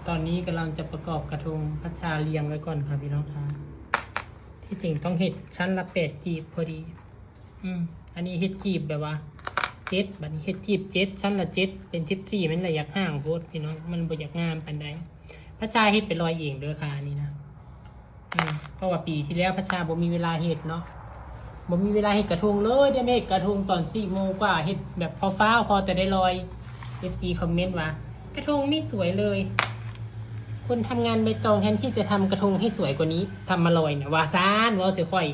ຕອນນີ້ກຳລັງຈະປະກອບກະທົງ ພັດຊາລຽງໄວ້ກ່ອນຄ່ະພີ່ນ້ອງຄ່ະ. ທີ່ຈິງຕ້ອງເຮັດຊັ້ນລະແປດກີບພໍດີ. ອືມ ອັນນີ້ເຮັດກີບແບບວ່າເຈັດ ບັດນີ້ເຮັດກີບເຈັດ ຊັ້ນລະເຈັດ ເປັນສິບສີ່ ມັນລະຢາກຫ່າງໂພດພີ່ນ້ອງ ມັນບໍ່ຢາກງາມປານໃດ. ພັດຊາເຮັດໄປລອຍເອງເດີຄ່ະ ອັນນີ້ນະ. ອືມ ເພາະວ່າປີທີ່ແລ້ວພັດຊາບໍ່ມີເວລາເຮັດເນາະ ບໍ່ມີເວລາເຮັດກະທົງເລີຍ ໄດ້ມາເຮັດກະທົງຕອນສີ່ໂມງກວ່າ ເຮັດແບບຟ້າວໆ ພໍແຕ່ໄດ້ລອຍ. ເອັຟຊີຄອມເມັນວ່າ ກະທົງໄມ່ສວຍເລີຍ ຄົນທຳງານໃບຕອງແທນທີ່ຈະທຳກະທົງໃຫ້ສວຍກວ່ານີ້ ທຳມາລອຍນະ ວ່າຊັ້ນ ເວົ້າໃສ່ຂ້ອຍ.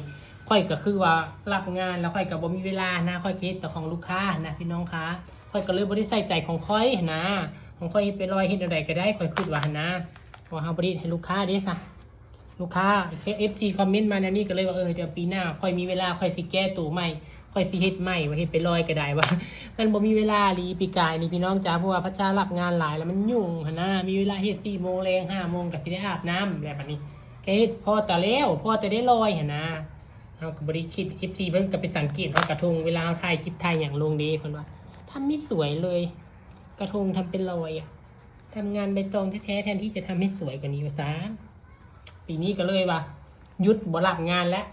ຂ້ອຍກະຄືວ່າຮັບງານແລ້ວຂ້ອຍກະບໍ່ມີເວລານະ ຂ້ອຍກະເຮັດແຕ່ຂອງລູກຄ້າຫັ້ນນະພີ່ນ້ອງຄ່ະ. ຂ້ອຍກະເລີຍບໍ່ໄດ້ໃສ່ໃຈຂອງຂ້ອຍຫັ້ນນະ ຂອງຂ້ອຍເຮັດໄປລອຍ ເຮັດແນວໃດກະໄດ້ ຂ້ອຍຄິດວ່າຫັ້ນນະ ເພາະວ່າເຮົາບໍ່ໄດ້ເຮັດໃຫ້ລູກຄ້າເດ້ຊະ. ລູກຄ້າ ເອັຟຊີຄອມເມັນມາແນວນີ້ ກະເລີຍວ່າ ເອີ ດຽວປີໜ້າຂ້ອຍມີເວລາ ຂ້ອຍຊິແກ້ໂຕໃໝ່ ຂ້ອຍຊິເຮັດໃໝ່ ວ່າເຮັດໄປລອຍກະໄດ້ວ່າ. ມັນບໍ່ມີເວລາອີ່ຫຼີປີກາຍນີ້ພີ່ນ້ອງຈ໋າ ເພາະວ່າພັດຊາຮັບງານຫຼາຍແລ້ວມັນຫຍຸ້ງຫັ້ນນະ ມີເວລາເຮັດສີ່ໂມງແລງ ຫ້າໂມງກະຊິໄດ້ອາບນ້ຳແລ້ວ ບັດນີ້ກະເຮັດພໍແຕ່ແລ້ວ ພໍແຕ່ໄດ້ລອຍຫັ້ນນະ. ເຮົາກະບໍ່ໄດ້ຄິດ ເອັຟຊີເພິ່ນກະໄປສັງເກດເຮົາກະທົງ ເວລາເຮົາຖ່າຍຄລິບຖ່າຍຫຍັງລົງເດ້ ເພິ່ນວ່າ ທຳໄມ່ສວຍເລີຍ ກະທົງທຳເປັນລອຍອະ ທຳງານໃບຕອງແທ້ໆ ແທນທີ່ຈະທຳໃຫ້ສວຍກວ່ານີ້ວ່າຊັ້ນ. ປີນີ້ກະເລີຍວ່າຢຸດບໍ່ຮັບງານແລ້ວ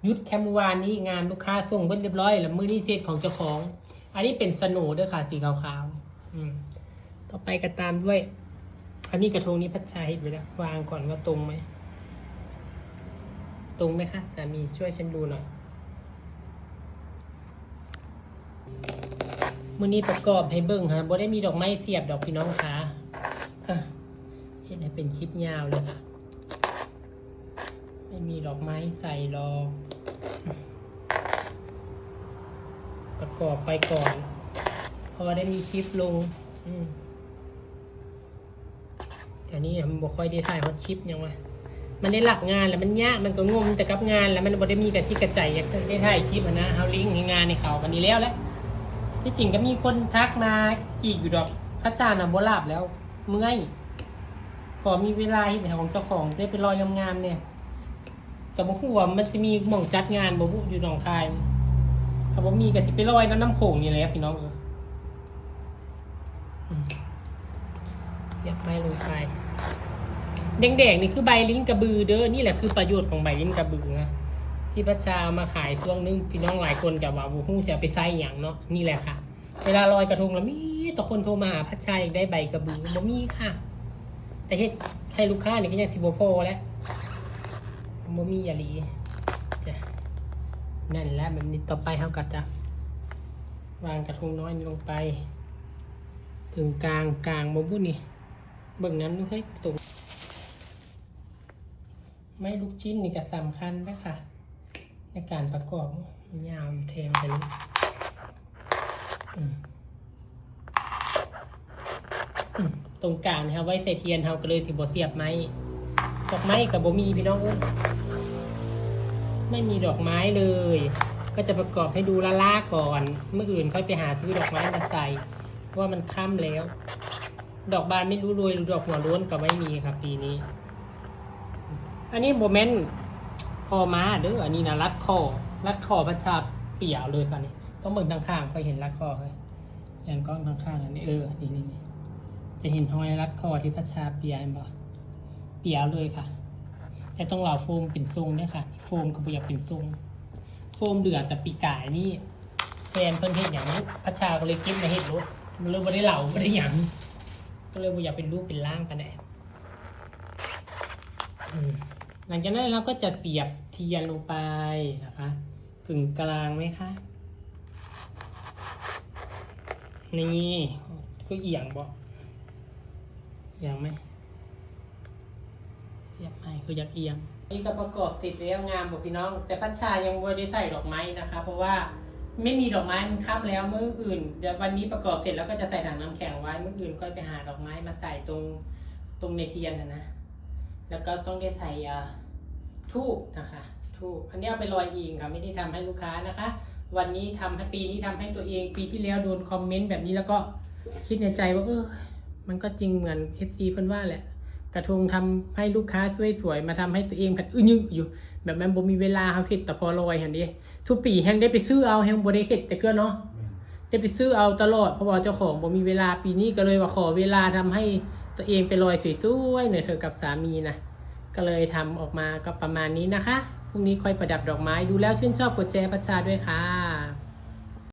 ຢຸດແຄ່ມື້ວານນີ້ ງານລູກຄ້າສົ່ງເບິດລຽບຮ້ອຍ ແລ້ວມື້ນີ້ຊິເຮັດຂອງເຈົ້າຂອງ. ອັນນີ້ເປັນສະໂນເດີຄ່ະ ສີຂາວໆ. ອືມ ຕໍ່ໄປກະຕາມດ້ວຍ ອັນນີ້ກະທົງນີ້ພັດຊາເຮັດໄວ້ແລ້ວ ວາງກ່ອນວ່າຕົງໄໝ ຕົງໄໝຄະ ສາມີຊ່ວຍສັນດູໜ້ອຍ. ມື້ນີ້ປະກອບໃຫ້ເບິ່ງຫັ້ນ ບໍ່ໄດ້ມີດອກໄມ້ສຽບດອກພີ່ນ້ອງຄະ. ອະ ເຮັດໃຫ້ເປັນຄລິບຍາວເລີຍ ໄມ່ມີດອກໄມ້ໃສ່ດອກ ປະກອບໄປກ່ອນ ພໍໄດ້ມີຄລິບລົງ. ອືມ ອັນນີ້ມັນບໍ່ຄ່ອຍໄດ້ຖ່າຍຮອດຄລິບຫຍັງວະ ມັນໄດ້ຮັບງານແລ້ວມັນຍາກ ມັນກະງົມແຕ່ກັບງານ ແລ້ວມັນບໍ່ໄດ້ມີກະຈິກກະໃຈຢາກໄດ້ຖ່າຍຄລິບຫັ້ນນະ. ເຮົາລິງໃຫ້ງານໃຫ້ເຂົາ ບັດນີ້ແລ້ວແຫຼະ. ທີ່ຈິງກະມີຄົນທັກມາອີກຢູ່ດອກ ພັດຊານະບໍ່ຫຼັບແລ້ວ ເມື່ອຍ ຂໍມີເວລາເຮັດໃຫ້ຂອງເຈົ້າຂອງໄດ້ໄປລອຍງາມໆແດ່. ກະບໍ່ຮູ້ວ່າມັນຊິມີໝ່ອງຈັດງານບໍ່ບຸ ຢູ່ໜອງຄາຍ ຖ້າບໍ່ມີກະຊິໄປລອຍນຳນ້ຳໂຂງນີ້ແຫຼະພີ່ນ້ອງເອີຍ. ອືມ ສຽບໄມ້ລົງໄປ ແດງໆນີ້ຄືໃບລີ້ນກະບືເດີ. ນີ້ແຫຼະຄືປະໂຫຍດຂອງໃບລີ້ນກະບືນະ ທີ່ພັດຊາເອົາມາຂາຍຊ່ວງໜຶ່ງ ພີ່ນ້ອງຫຼາຍຄົນກະວ່າບໍ່ຮູ້ຊິເອົາໄປໃຊ້ຫຍັງເນາະ. ນີ້ແຫຼະຄ່ະ ເວລາລອຍກະທົງລະມີແຕ່ຄົນໂທມາຫາພັດຊາ ຢາກໄດ້ໃບກະບື ບໍ່ມີຄ່ະ. ແຕ່ເຮັດໃຫ້ລູກຄ້ານີ້ກະຍັງຊິບໍ່ພໍແຫຼະ ບໍ່ມີອີ່ຫຼີຈ້ະ. ນັ້ນແຫຼະ ແບບນີ້ຕໍ່ໄປເຮົາກະຈະວາງກະທົງນ້ອຍນີ້ລົງໄປ ເຖິງກາງ ກາງບໍ່ບຸນີ້ ເບິ່ງນຳດູເຮີ້ຍ ໂຕ ໄມ້ລູກຊິ້ນນີ້ກະສຳຄັນເດີຄ່ະ ໃນການປະກອບ. ຍາວແທງໄປເລີຍ. ອືມ ອືມ ຕົງກາງນີ້ເຮົາໄວ້ໃສ່ທຽນ ເຮົາກະເລີຍຊິບໍ່ສຽບໄມ້. ດອກໄມ້ກະບໍ່ມີພີ່ນ້ອງເອີຍ ໄມ່ມີດອກໄມ້ເລີຍ. ກະຈະປະກອບໃຫ້ດູລ້າໆກ່ອນ ມື້ອື່ນຄ່ອຍໄປຫາຊື້ດອກໄມ້ມາໃສ່ ເພາະວ່າມັນຄ່ຳແລ້ວ. ດອກບານໄມ່ຮູ້ລວຍ ຫຼື ດອກຫົວໂລ້ນກະໄມ່ມີຄ່ະປີນີ້. ອັນນີ້ບໍ່ແມ່ນຄໍມ້າເດີ ອັນນີ້ນະລັດຄໍ ລັດຄໍພັດຊາເປຍເລີຍຄ່ະນີ້. ຕ້ອງເບິ່ງທາງຂ້າງ ຂ້ອຍເຫັນລັດຄໍເຮີ້ຍ ຢ່າງກ້ອງທາງຂ້າງອັນນີ້ ເອີ ນີ້ໆ ຈະເຫັນຮອຍລັດຄໍທີ່ພັດຊາເປຍ ເຫັນບໍ່ ເປຍເລີຍຄ່ະ. ແຕ່ຕ້ອງເອົາໂຟມເປັນຊົງເດີຄ່ະ ໂຟມກະບໍ່ຢາກເປັນຊົງ ໂຟມເຫຼືອແຕ່ປີກາຍນີ້ ແຟນເພິ່ນເຮັດຫຍັງ ພັດຊາກະເລີຍເກັບມາເຮັດໂລດ ເລີຍບໍ່ໄດ້ເຫຼົາ ບໍ່ໄດ້ຫຍັງ ກະເລີຍບໍ່ຢາກເປັນຮູບເປັນຮ່າງປານໃດ. ອືມ ຫຼັງຈາກນັ້ນເຮົາກະຈະສຽບທຽນລົງໄປນະຄະ ກຶ່ງກາງໄວ້ຄ່ະ ນີ້ ຄືອຽງບໍ່ ອຽງໄໝ? ສຽບໃໝ່ຄືຢາກອຽງ. ນີ້ກະປະກອບເສັດແລ້ວ ງາມບໍ່ພີ່ນ້ອງ? ແຕ່ພັດຊາຍັງບໍ່ໄດ້ໃສ່ດອກໄມ້ນະຄະ ເພາະວ່າໄມ່ມີດອກໄມ້ ມັນຄ່ຳແລ້ວ. ມື້ອື່ນ ດຽວວັນນີ້ປະກອບເສັດແລ້ວກະຈະໃສ່ຖັງນ້ຳແຂງໄວ້ ມື້ອື່ນກະໄປຫາດອກໄມ້ມາໃສ່ຕົງ ຕົງໃນທຽນຫັ້ນນະ ແລ້ວກະຕ້ອງໄດ້ໃສ່ ອ່າ ທູບນະຄະ ທູບ. ອັນນີ້ເອົາໄປລອຍເອງຄ່ະ ໄມ່ໄດ້ທຳໃຫ້ລູກຄ້ານະຄະ. ວັນນີ້ທຳໃຫ້ ປີນີ້ທຳໃຫ້ຕົວເອງ ປີທີ່ແລ້ວໂດນຄອມເມັນແບບນີ້ ແລ້ວກໍຄິດໃນໃຈວ່າ ເອີ ມັນກໍຈິງເໝືອນເອັຟຊີເພິ່ນວ່າແຫຼະ ກະທົງທຳໃຫ້ລູກຄ້າສວຍໆ ມາທຳໃຫ້ຕົວເອງພັດອຶຍະຢູ່ ແບບມັນບໍ່ມີເວລາ. ເຮົາເຮັດແຕ່ພໍລອຍຫັ້ນເດ້ ຊຸປີແຮ່ງໄດ້ໄປຊື້ເອົາ ແຮ່ງບໍ່ໄດ້ເຮັດຈັກເທື່ອເນາະ ໄດ້ໄປຊື້ເອົາຕະຫຼອດ ເພາະວ່າເຈົ້າຂອງບໍ່ມີເວລາ. ປີນີ້ກະເລີຍວ່າຂໍເວລາທຳໃຫ້ ຕົວເອງໄປລອຍສວຍໆ ເນາະ ເທື່ອກັບສາມີນະ ກໍເລີຍທຳອອກມາກໍປະມານນີ້ນະຄະ. ພວກນີ້ຂ້ອຍປະດັບດອກໄມ້ ດູແລ້ວຊື່ນຊອບກົດແຊຣ໌ພັດຊາດ້ວຍຄ່ະ.